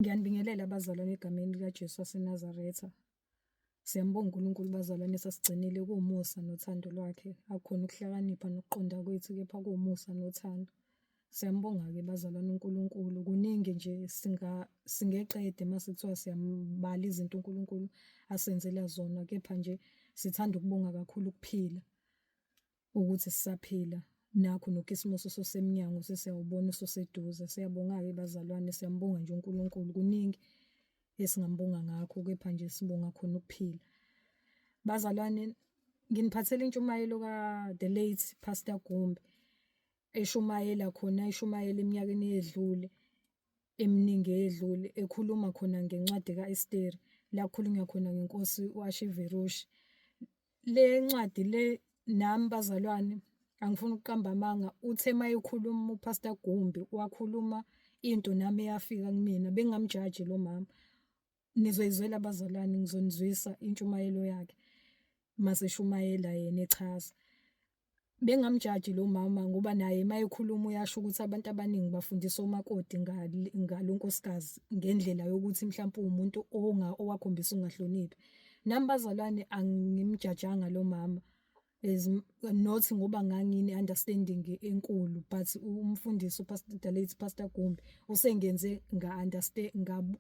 Ngiyanibingelela bazalwane egameni likaJesu waseNazaretha. Siyambonga uNkulunkulu bazalwane sasigcinile kuwumusa nothando lwakhe. Akukhona ukuhlakanipha nokuqonda kwethu, kepha kuwumusa nothando. Siyambonga-ke bazalwane uNkulunkulu. Kuningi nje singeqede mase kuthiwa siyambala izinto uNkulunkulu asenzela zona, kepha nje sithanda ukubonga kakhulu ukuphila, ukuthi sisaphila. Nakhu nokhisimusi ususemnyango sesiyawubona ususeduze. Siyabonga-ke bazalwane, siyambonga nje uNkulunkulu. Kuningi esingambonga ngakho, kepha nje sibonga khona ukuphila. Bazalwane, nginiphathele intshumayelo ka-the late Pastor Gumbi eshumayela khona, eshumayela eminyakeni eyedlule eminingi eyedlule, ekhuluma khona ngencwadi ka-Esteri, la kukhulunywa khona ngenkosi u-Ashiveroshi. Le ncwadi le nami bazalwane angifuni ukuqamba amanga, uthe mayekhuluma uPastor Gumbi wakhuluma into nami eyafika kumina, bengingamjaji lo mama. Nizoyizwela bazalwane, ngizonizwisa intshumayelo yakhe maseshumayela yena echaza. Bengingamjaji lo mama ngoba naye mayekhuluma uyasho ukuthi abantu abaningi bafundisa omakoti ngalo nkosikazi ngendlela yokuthi mhlawumpe uwumuntu owakhombisa ukungahloniphi. Nami bazalwane angimjajanga lo mama as not ngoba ngangine understanding enkulu, but umfundisi uPastor, the late Pastor Gumbi usengenze nga understand,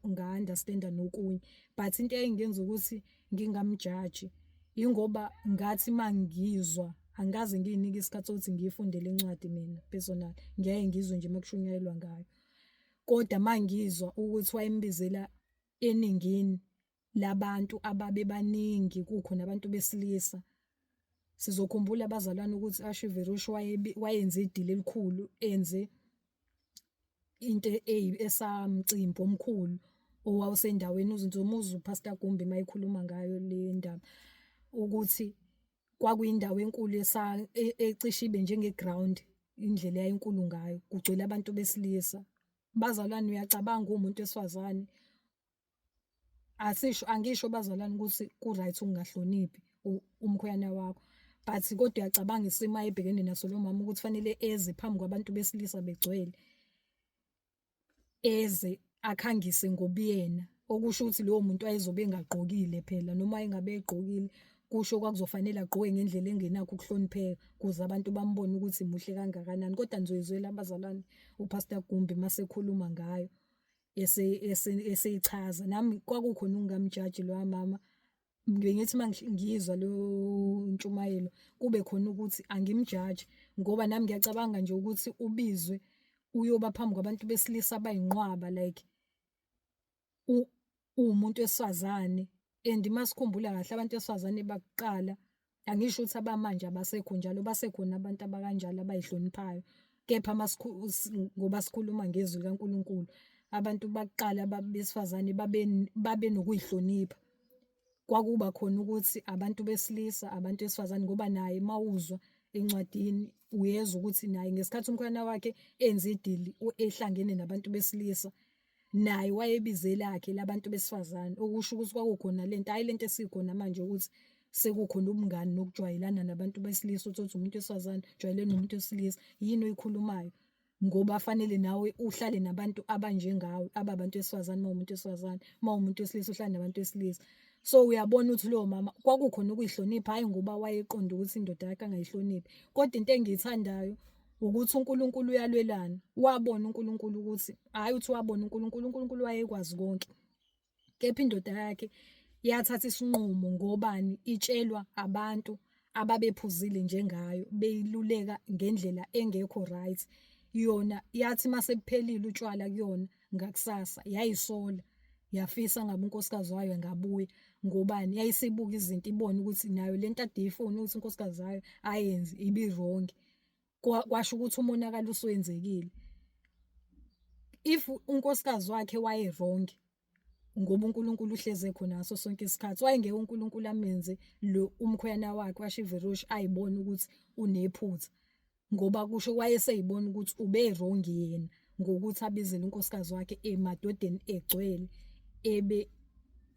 nga understanda nokunye. But into eyayingenza ukuthi ngingamjaji ingoba ngathi mangizwa, angikaze ngiyinike isikhathi sokuthi ngiyifundele incwadi mina personal, ngiyaye ngizwe nje makushunyayelwa ngayo. Kodwa mangizwa ukuthi wayembizela eningini labantu ababebaningi, kukhona abantu besilisa. Sizokhumbula abazalwane ukuthi Ashiveroshi wayenze idili elikhulu, enze into esamcimbi omkhulu owawusendaweni. Uzomuzwa uPastor Gumbi mayekhuluma ngayo le ndaba ukuthi kwakuyindawo enkulu ecishe ibe njenge-ground, indlela eyayinkulu ngayo, kugcwele abantu besilisa. Bazalwane, uyacabanga uwumuntu wesifazane, asisho angisho bazalwane ukuthi ku-right ukungahloniphi umkhweyana wakho, but kodwa uyacabanga isimo ayebhekene naso lo mama ukuthi fanele eze phambi kwabantu besilisa begcwele, eze akhangise ngobuyena, okusho ukuthi lowo muntu wayezobe engagqokile phela, noma engabe egqokile kusho kwakuzofanele agqoke ngendlela engenakho ukuhlonipheka ukuze abantu bambone ukuthi muhle kangakanani. Kodwa nizoyizwela abazalwane uPastor Gumbi masekhuluma ngayo eseyichaza. Nami kwakukhona ukungamjaji loya mama, bengithi uma ngiyizwa leyo ntshumayelo kube khona ukuthi angimjaji, ngoba nami ngiyacabanga nje ukuthi ubizwe uyoba phambi kwabantu besilisa abayinqwaba, like uwumuntu wesifazane. And masikhumbula kahle abantu besifazane bakuqala, angisho ukuthi abamanje abasekho njalo, basekhona abantu abakanjalo abayihloniphayo, kepha ngoba sikhuluma ngezwi likaNkulunkulu, abantu bakuqala besifazane babe nokuyihlonipha. Kwakuba khona ukuthi abantu besilisa, abantu besifazane, ngoba naye mawuzwa encwadini uyezwa ukuthi naye ngesikhathi umkhwena wakhe enza idili ehlangene nabantu besilisa, naye wayebize elakhe labantu besifazane, okusho ukuthi kwakukhona lento, hhayi lento esikhona manje ukuthi sekukhona ubungani nokujwayelana nabantu besilisa, uthole ukuthi umuntu wesifazane ujwayelene nomuntu wesilisa. Yini oyikhulumayo? Ngoba fanele nawe uhlale nabantu abanjengawe, ababantu besifazane uma uwumuntu wesifazane, uma uwumuntu wesilisa uhlale nabantu besilisa. So uyabona ukuthi lowo mama kwakukhona ukuyihlonipha, hhayi ngoba wayeqonda ukuthi indoda yakhe angayihloniphi. Kodwa into engiyithandayo ukuthi uNkulunkulu uyalwelana. Wabona uNkulunkulu ukuthi, hhayi ukuthi wabona uNkulunkulu, uNkulunkulu wayekwazi konke. Kepha indoda yakhe yathatha isinqumo ngobani, itshelwa abantu ababephuzile njengayo, beyiluleka ngendlela engekho right. Yona yathi mase kuphelile utshwala kuyona ngakusasa yayisola, yafisa ngabe unkosikazi wayo engabuya ngobani, yayisibuka izinto ibona ukuthi nayo lento ade iyifuna ukuthi unkosikazi wayo ayenze ibi-wrong. Kwasho ukuthi umonakalo usuwenzekile. If unkosikazi wakhe waye wrong, ngoba uNkulunkulu uhleze khona ngaso sonke isikhathi, wayengeke uNkulunkulu amenze lo umkhweyana wakhe waShiveroshi ayibone ukuthi unephutha, ngoba kusho wayeseyibona ukuthi ube wrong yena ngokuthi abizele unkosikazi wakhe emadodeni egcwele ebe,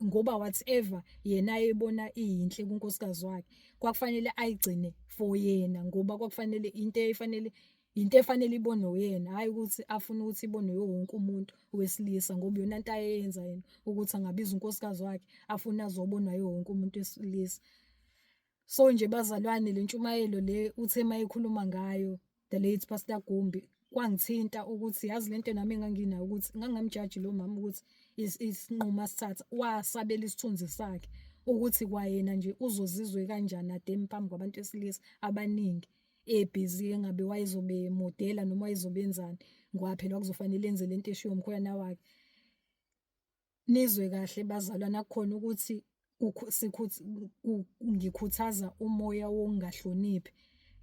ngoba whatever yena ayebona iyinhle kunkosikazi wakhe kwakufanele ayigcine for yena, ngoba kwakufanele into eyayifanele. Into efanele ibonwe uyena, hhayi ukuthi afune ukuthi ibonwe wonke umuntu wesilisa, ngoba iyona nto ayeyenza yena ukuthi angabiza unkosikazi wakhe afune azobonwa yiwo wonke umuntu wesilisa. So nje bazalwane, le ntshumayelo le uthe uma ekhuluma ngayo the late Pastor Gumbi, kwangithinta ukuthi yazi lento nami enganginayo ukuthi ngangingamjaji lo mama ukuthi isinqumo asithatha, wasabela isithunzi sakhe ukuthi kwayena nje uzozizwe kanjani ademi phambi kwabantu besilisa abaningi ebhizi, engabe wayezobe modela noma wayezobe enzani, ngoba phela kwakuzofanele enze lento eshiwo umkhwenyana wakhe. Nizwe kahle bazalwane, akukhona ukuthi ngikhuthaza umoya wokungahloniphi,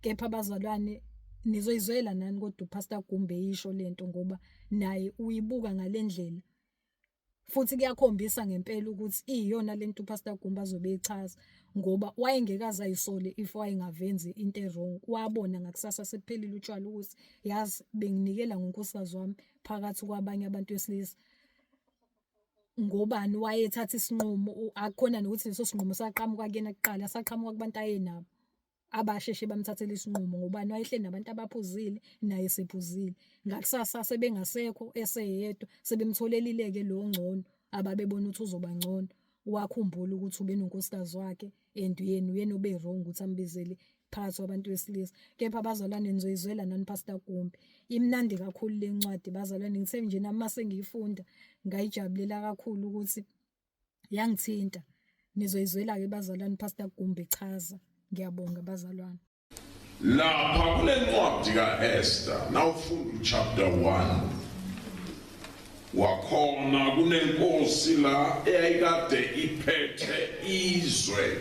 kepha bazalwane nizoyizwela nani kodwa uPastor Gumbi eyisho lento, ngoba naye uyibuka ngale ndlela. Futhi kuyakhombisa ngempela ukuthi iyona lento uPastor Gumbi azobe eyichaza, ngoba wayengeke ayisole if wayengavenzi into e-wrong. Wabona ngakusasa sekuphelile utshwala ukuthi yazi benginikela ngonkosikazi wami phakathi kwabanye abantu besilisa. Ngobani wayethatha isinqumo, akukhona nokuthi leso sinqumo saqhamuka kuyena kuqala, saqhamuka kubantu ayenabo abasheshe bamthathela isinqumo, ngobani wayehleli nabantu abaphuzile naye esephuzile. Ngakusasa sebengasekho eseyedwa, sebemtholelile-ke lo ongcono ababebona ukuthi uzoba ngcono. Wakhumbula ukuthi ubenonkosikazi wakhe and yena uyena obe-wrong ukuthi ambizele phakathi kwabantu besilisa. Kepha bazalwane nizoyizwela nani Pastor Gumbi. Imnandi kakhulu le ncwadi bazalwane, ngithe nje nami mase ngiyifunda ngayijabulela kakhulu ukuthi yangithinta. Nizoyizwela-ke bazalwane Pastor Gumbi echaza. Ngiyabonga bazalwane. Lapha kulencwadi kaEsther nawufunda chapter 1 wakhona kunenkosi la eyayikade iphethe izwe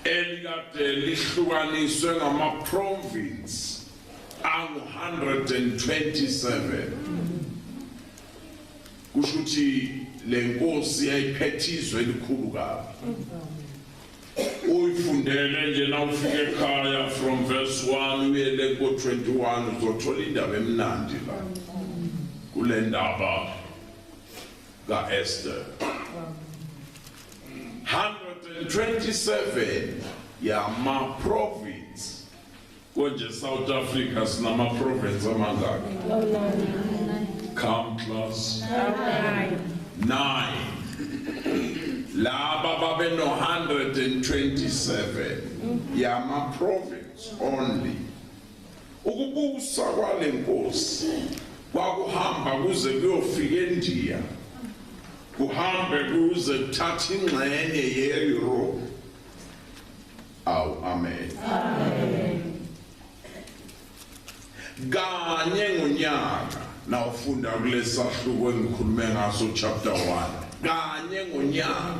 elikade lihlukaniswe ngama province angu 127. Kusho ukuthi lenkosi yayiphethe izwe elikhulu kabi. Uyifundele nje nawufika ekhaya from verse 1 uyele ku 21 uzothola indaba emnandi la kule ndaba kaEsther. 127 yama province. Konje South Africa sinama province amangaki? Come class. 9. Laba babe no 127 yama province only. Ukubusa kwalenkosi kwakuhamba kuze kuyofika eNdiya, kuhambe kuze kuthathe ingxenye ye-Europe. Awu, amen. Amen. Kanye ngonyaka nawufunda kulesahluko engikhulume ngaso chapter 1, kanye ngonyaka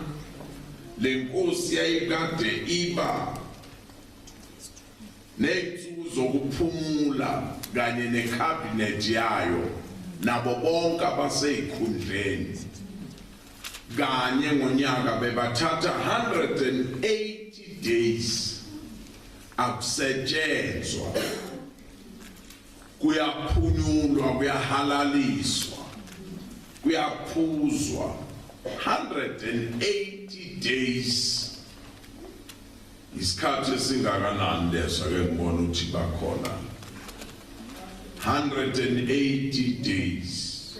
lenkosi yayikade iba nezinsuku zokuphumula kanye necabinet yayo nabo bonke abaseyikhundleni. Kanye ngonyaka bebathatha 180 days akusetshenzwa, kuyaphunyulwa, kuyahalaliswa, kuyaphuzwa. 180 days isikhathi esingakanani leso? Ake ngibone ukuthi bakhona. 180 days.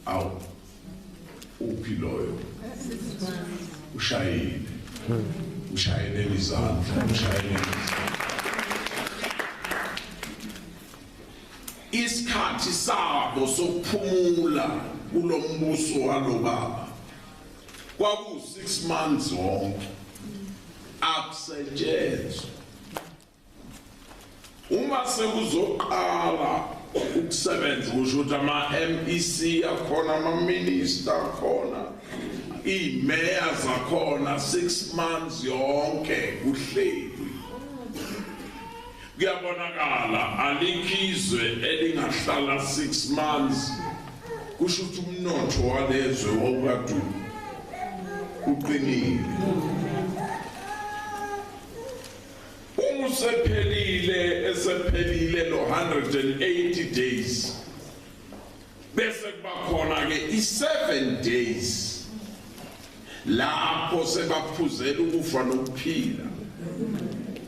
Awu, uphi loyo? Ushayile, ushayelele izandla, ushayelele izandla. Isikhathi sabo sokuphumula kulombuso walobaba kwaku 6 months wonke akusetshenzwa. Uma sekuzoqala ukusebenza kusho ukuthi ama MEC akhona, ama minister akhona, imeya zakhona, 6 months yonke kuhleli. Kuyabonakala alikhizwe elingahlala 6 months, kusho ukuthi umnotho walezwe wawukade uqinile. Uma usephelile, esephelile lo 180 days, bese kuba khona ke i7 days lapho sebaphuzela ukufa nokuphila.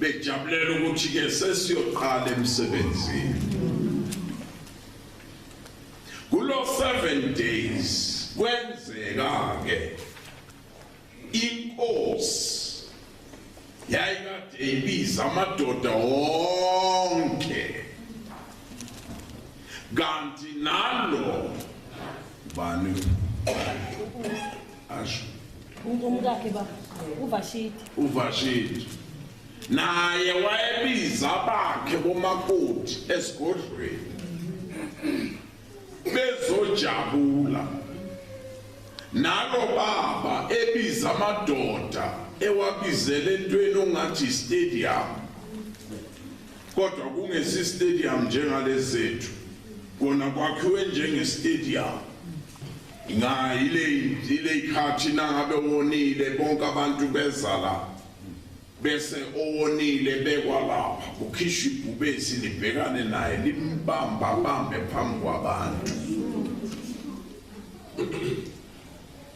Bejabulela ukuthi ke sesiyoqala emsebenzini. Kulo 7 days kwenzeka ke inkosi yayikade ibiza amadoda wonke, kanti nalo bani asho umkakhe ba uVashiti, uVashiti naye wayebiza abakhe bomakoti esigodlweni bezojabula. Nalo baba ebiza amadoda ewabizele entweni ongathi stadium, kodwa kungesi stadium njengalezethu, kona kwakhiwe njenge stadium. Ile ikhathi nangabe wonile bonke abantu beza la, bese owonile bekwa lapha, kukhishwa ibhubesi libhekane naye limbamba bambe phambi kwabantu.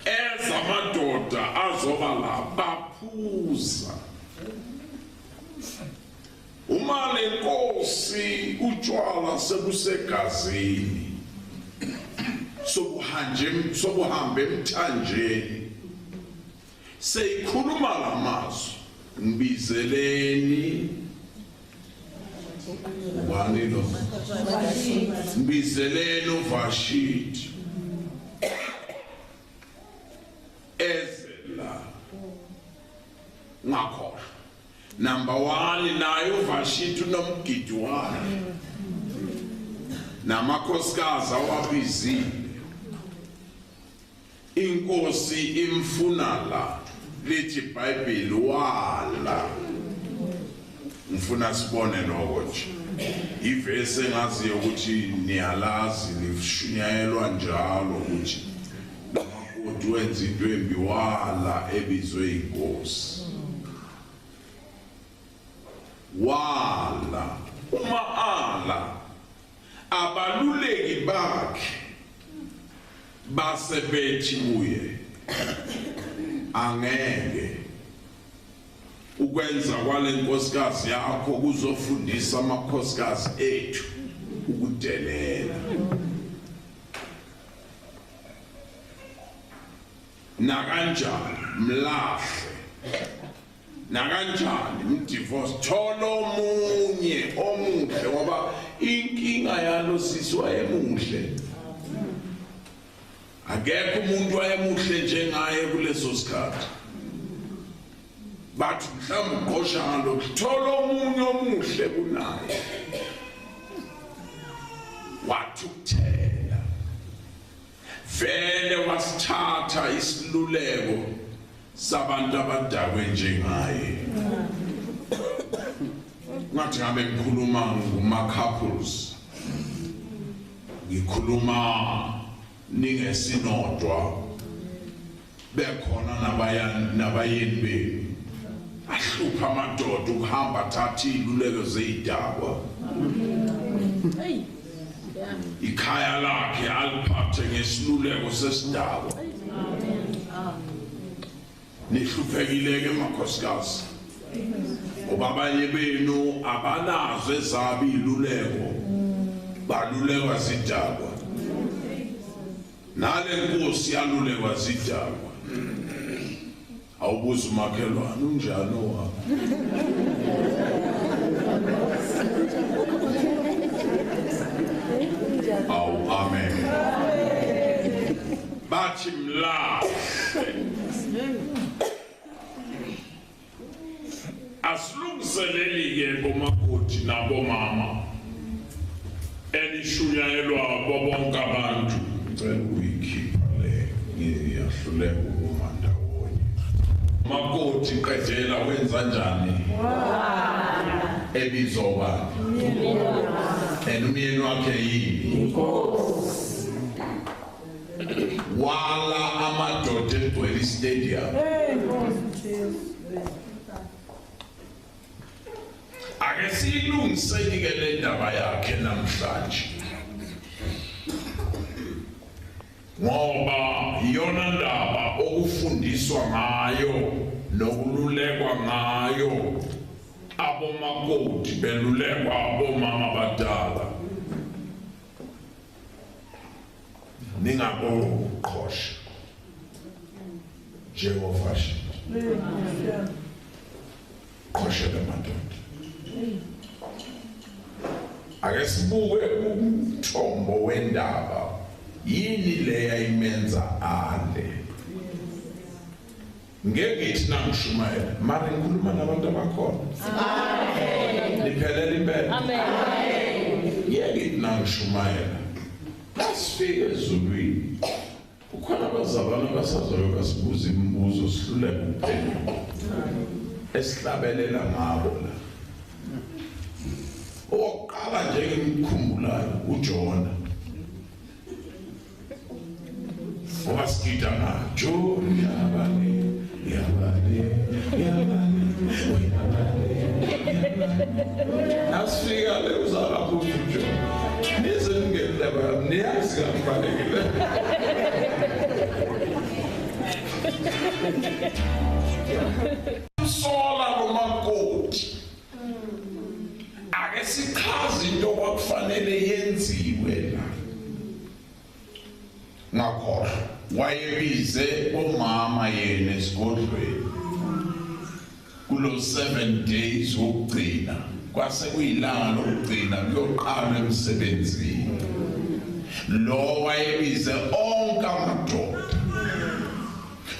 Ezamadoda azoba la baphuza. Uma lenkosi utshwala sebusegazini, sobuhambe emthanjeni, seyikhuluma lamazwi, ngibizeleni ubani lo, ngibizeleni uVashiti ezela. Ngakhohlwa number 1 naye uVashiti unomgidi wakhe namakhosikazi awabizile. Inkosi imfuna la, lithi iBhayibheli wala. Ngifuna sibone lokho nje, ivesi engaziyo ukuthi niyalazi lishunyayelwa njalo ukuthi umakoti wenza into embi wala ebizwe inkosi. Wala uma ala, abaluleki bakhe basebethi kuye, angeke ukwenza kwale nkosikazi yakho kuzofundisa amakhosikazi ethu ukudelela. Nakanjani mlahle, nakanjani mdivorce, thola omunye omuhle, ngoba inkinga yalo sisi wayemuhle. Akekho umuntu wayemuhle njengaye kuleso sikhathi. Bathi mhlawumbe uqosha ngalokhu, thola omunye omuhle kunaye. Wathukuthela vele, wasithatha isiluleko sabantu abadakwe njengaye. Ngathi ngabe ngikhuluma nguma couples, ngikhuluma ningesinodwa, bekhona nabayeni benu. Ahlupha amadoda ukuhamba athathe iy'luleko zey'dakwa. Ikhaya lakhe aliphathe ngesiluleko sesidakwa. Nihluphekile-ke makhosikazi, ngoba abanye benu abanazo ezabo iy'luleko, balulekwa zidakwa. Nale nkosi yalulekwa zidakwa. Awubuza umakhelwane unjani owakho? Awu, amen. Bathi mlahle. Asilungiseleli-ke bomakoti nabomama enishunyayelwa bonke abantu. Ngicela ukuyikhipha le, ngiyahluleka ukuma ndawonye. Makoti qedela wenza njani? Ebizwa ubani? And umyeni wakhe yini? Inkosi. Wala amadoda egcwele istadium. Ake siyilungiseni ke le ndaba yakhe namhlanje, ngoba iyona ndaba okufundiswa ngayo nokululekwa ngayo Abomakoti belulekwa abomama abadala, ningaboqhosha njengoVashiti. Qhoshela madoda. Ake sibuke umthombo wendaba. Yini leya imenza ale? Ngeke ngithi nangishumayela, mara ngikhuluma nabantu abakhona. Niphelele impela. Amen. Ngeke ngithi nangishumayela, nasifika ezulwini kukhona abazalwane abasazobe basibuza imibuzo sihluleke ukuphendula, esihlabelela ngabo la. Owokuqala nje engimkhumbulayo uJona, owasigida nga Jona yabale yabale yabale yabale. Nasifika le uzalapho uJona, nize ningendaba niyazi kakubalekile. Sola lomakoti, ake sichaze into kwakufanele yenziwe la. Ngakhohlwa wayebize omama yena esigodlweni kulo 7 days wokugcina, kwase kuyilanga lokugcina kuyoqala emsebenzini. Lo wayebize onke amadoda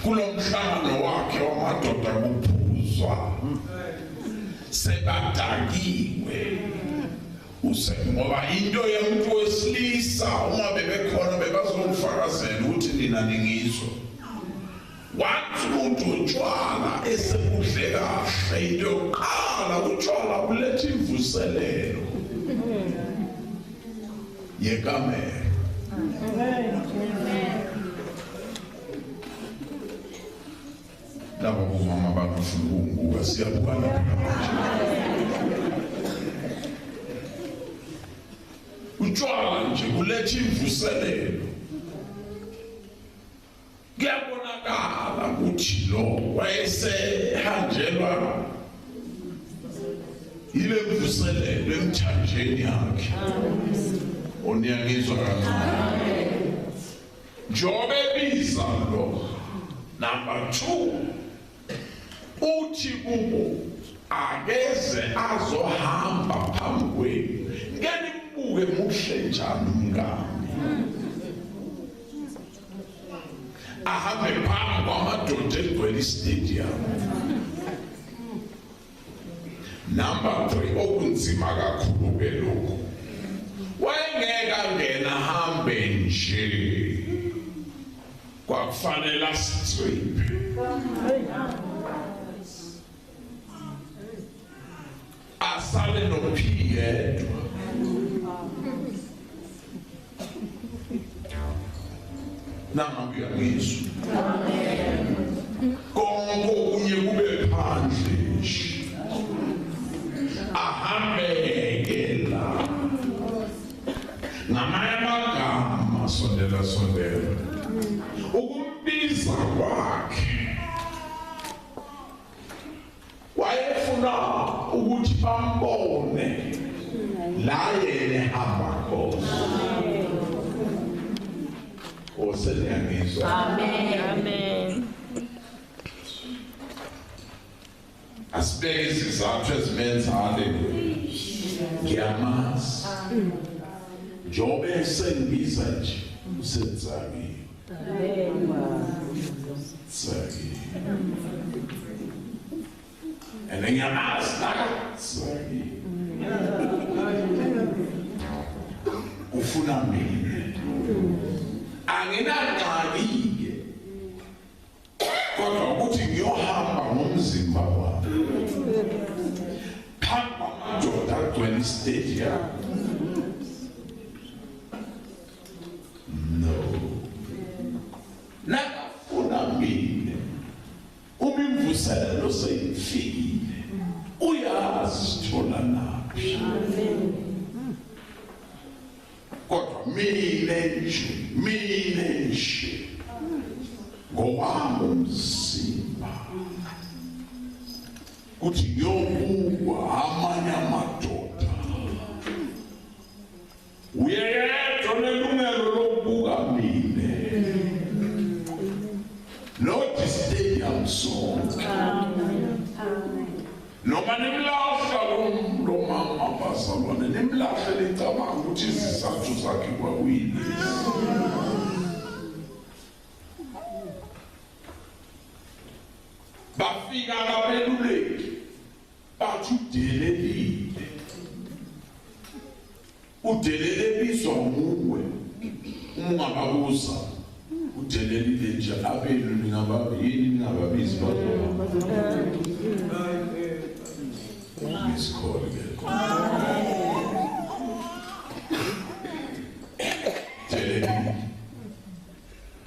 kulo mhlangano wakhe wamadoda, kuphuzwa sebadakiwe. Ngoba into yomuntu wesilisa uma bebekhona bebazomfakazela ukuthi nina ningizwa. Wathi umuntu utshwala esekudle kahle, into yokuqala utshwala buletha imvuselelo yekamelo. Laba bomama bangafuna ukungibuka, siyabukana phela manje. Utshwala nje kuletha imvuselelo. Kuyabonakala ukuthi lo wayesehanjelwa ile mvuselelo emthanjeni yakhe. Oniyangizwa kancane. Njobe biza lo number 2 uthi kubo akeze azohamba phambi kwenu, ngeke nimbuke muhle njani umngane. Ahambe phambi kwamadoda egcwele istadium. Number 3 okunzima kakhulu ke lokhu, wayengeke angena hambe nje, kwakufanele astrip. Asale nophi yedwa. Nangabe uyangizwa. Konke okunye kube phandle nje. Ahambeke la. Ngamanye amagama, sondela sondela. Ukumbiza kwakhe wayefuna ukuthi bambone la yena ehamba khona. Oseniyangizwa. Amen. Amen. Asibeke izizathu ezimenza haleluya. Ngiyamazi njobe sengibiza nje usenzakiwe. Tsakiwe. And ngiyamazi tsakiwe. Ufuna mina. Anginangxaki-ke kodwa ukuthi ngiyohamba ngomzimba wami phambi kwamadoda agcwele istadium. No. Nakafuna mina, uma imvuselelo seyifikile uyazi sithola naphi. Kodwa mina nje ngowami umzimba Kuthi ngiyobukwa amanye amadoda. Uyedwa nelungelo lokubuka mina. Not stadium sonke. Noma nimlahla lo mama bazalwane, nimlahle licabanga ukuthi izizathu zakhe kwakuyilezi. Bafika labeluleki bathi udelelile. Udelele bizwa nguwe. Uma ungababuza udelelile nje abelu ningababi yini ningababizi bazoba. Isikhole ke. Delelile.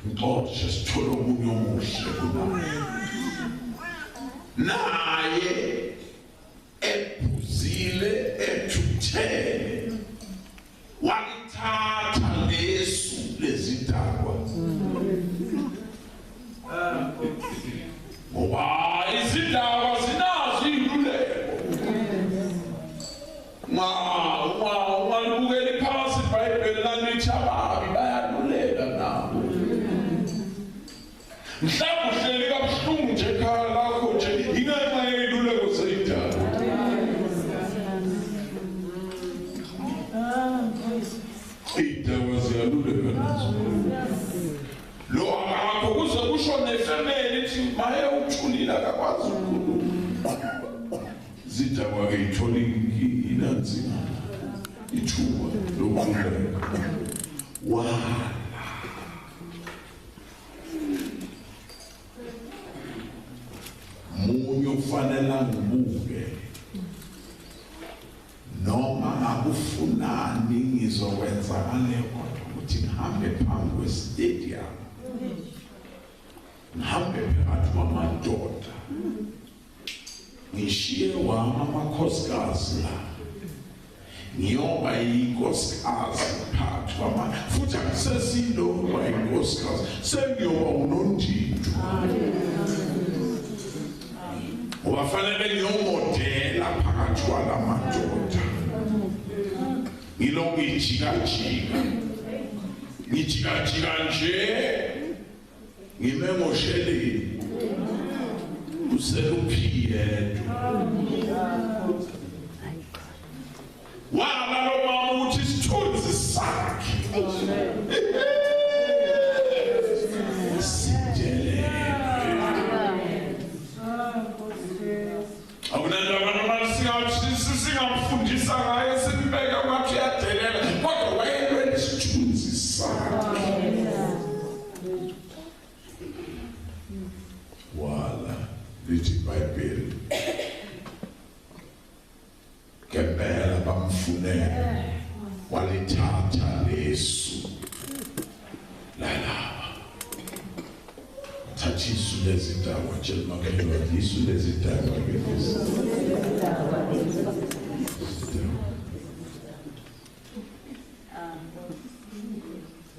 Mxoxe sithola omunye omuhle kunaye. Naye ephuzile ethuthele walithatha lesu lezidakwa. Ngoba izidakwa zinazo iy'luleko. Ungalibukeli phansi iBhayibheli lanithi ababi bayaluleka nabo. Mhlawumbe uhleli kabuhlungu nje ekhaya lakho nje ingenxa yey'luleko zey'dakwa. Iy'dakwa ziyaluleka nazo. Lo akakho kuze kusho nefemeli ithi maye uthulile akakwazi ukukhuluma. Zidakwa-ke ithola inanzima ithuba lokululeka. Wala. Munye ufanele angibuke noma akufunani ngizokwenza ngale kodwa ukuthi ngihambe phambi kwestadium, ngihambe phakathi kwamadoda, ngishiye wami amakhosikazi la, ngiyoba yinkosikazi phakathi kwama, futhi akusesilokuba yinkosikazi, sengiyoba unondindwa. Ngoba fanele ngiyomodela phakathi kwalamadoda. Ngilokhu ngijikajika. Ngijikajika nje ngime ngosheleni. Useluphi yedwa. Wala lo mama ukuthi isithunzi sakhe sidelele. Akunandaba noma singamfundisa ngaye simbeke ngathi uyadelela, kodwa wayelwela isithunzi sakhe. Wala lithi iBhayibheli ngempela bamfunela walithatha lesu lalaba. Thatha isu lezidakwa, tshela umakhelwane isu lezidakwa ke lesi.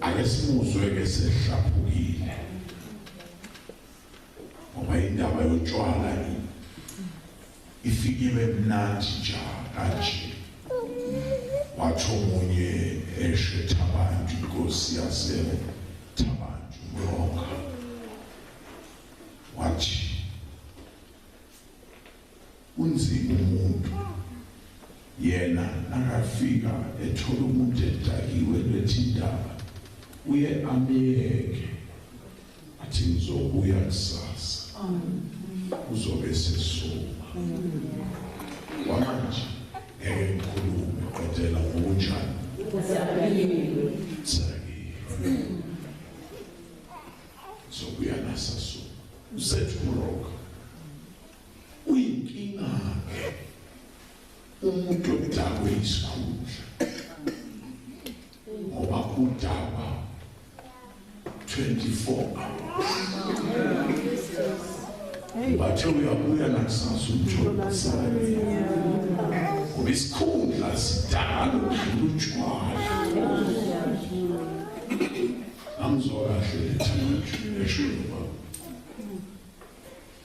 Ake simuzwe ke sehlaphukile. Ngoba indaba yotshwala ifike ibe mnandi nje kanje. Wathi omunye esho eThabantu, inkosi yaseThabantu Mroka, wathi unzima umuntu yena nakafika ethola umuntu edakiwe lethi indaba uye amyeke athi ngizobuya kusasa uzobe sesuka. Kwamanje ngeke ngikhulume qedela ngokunjani sakiwe zobuya nasasuka. Uzethu Mroka uyinkinga-ke umuntu odakwe isikhundla, ngoba udakwa 24 hours. Bathe uyabuya nakusasa umthola kusale. Ngoba isikhundla sidala ukudlula utshwala. Angizwa kahle lethi manje esho baba.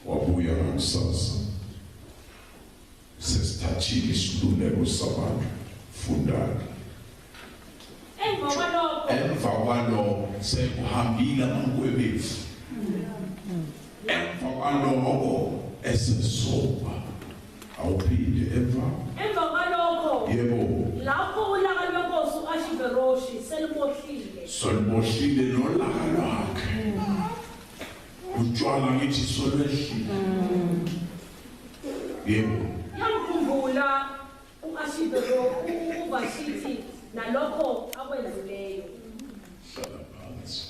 Wabuya ngakusasa Sathini isiluleko sabantu? Fundani. Emva kwalokho, Emva kwalokho sekuhambile amankwebevu. Emva kwalokho esesoba. Awuphinde emva. Emva kwalokho, Yebo. Lapho ulaka lwenkosi u-Ashiveroshi selubohlile, Solubohlile nolaka lwakhe. Utshwala ngithi solwehlile. Yebo. Yamkhumbula u-Ashiveroshi uVashithi nalokho akwenzileyo. Hlala phansi.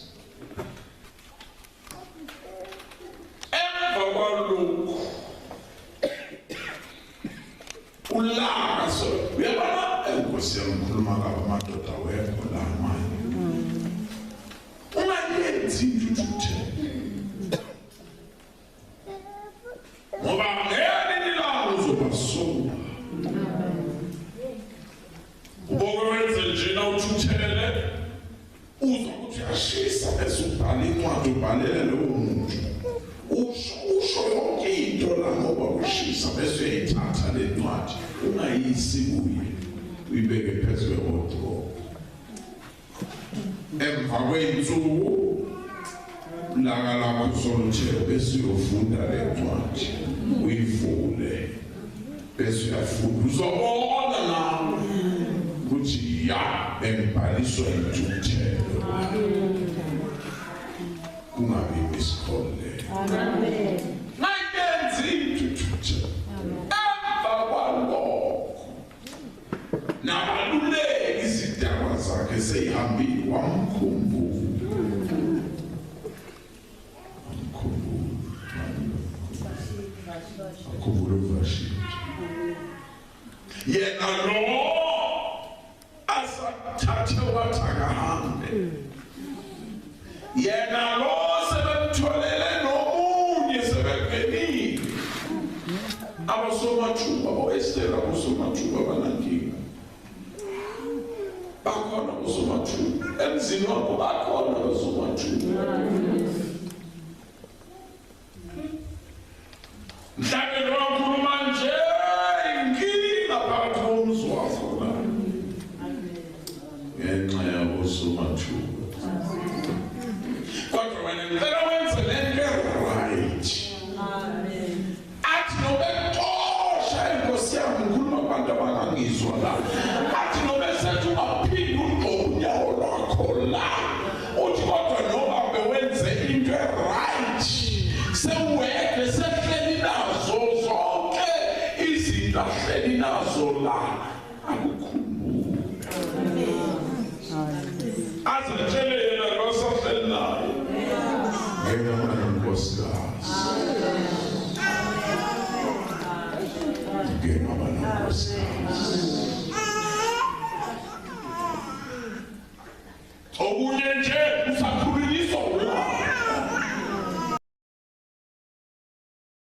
Emva kwalokho ulaka so uyabona, enkosi yami, ngikhuluma kabi, amadoda awekho la manje. Ungayenzi into uthukuthele, ngoba ngelinye ilanga uzoba soba uboke wenze njena uthukuthele, uzwa ukuthi uyashisa, bese ubhala incwadi, ubhalele lowo muntu, usho yonke into la ngoba ushisa, bese uyayithatha le ncwadi, ungayisi kuye, uyibeke phezu kwe-wardrobe. Emva kwey'nsuku ulaka lakho soluthe, bese uyofunda le ncwadi, uyivule, bese uyafunda, uzobona nawe ukuthi ya, bengibhaliswa intukuthelo, kungabi misikhole. Nayenzi intuthuthelo. Emva kwalokho nabaluleki izidakwa zakhe seyihambile, wamkhumbula, wamkhumbula, wamkhumbula uVashithi, yena lo asathathe wathi akahambe, yena lo sebemtholele nomunye, sebengenile abasomathuba bo-Estera. Abosomathuba banankinga, bakhona abosomathuba emzini wakho, bakhona abasomathuba. Mhlawumbe njengoba nje inkinga phakathi komzi wakho la ngenxa yabosomathuba, kodwa wena ngicela wenze lento right. Athi nobexosha, inkosi yami, ngikhuluma kubantu abangangizwa la, athi nobesethi ungaphinde ugxobe unyawo lwakho la, uthi kodwa noma bewenze into e-right, sewuwedwe, sehleli nazo zonke izinto ahleli nazo la, akukhumbule, azitshele yena lo sahleli naye, ngeke nonkosikazi, ngeke ngaba nonkosikazi. Okunye nje usakhulunyiswa.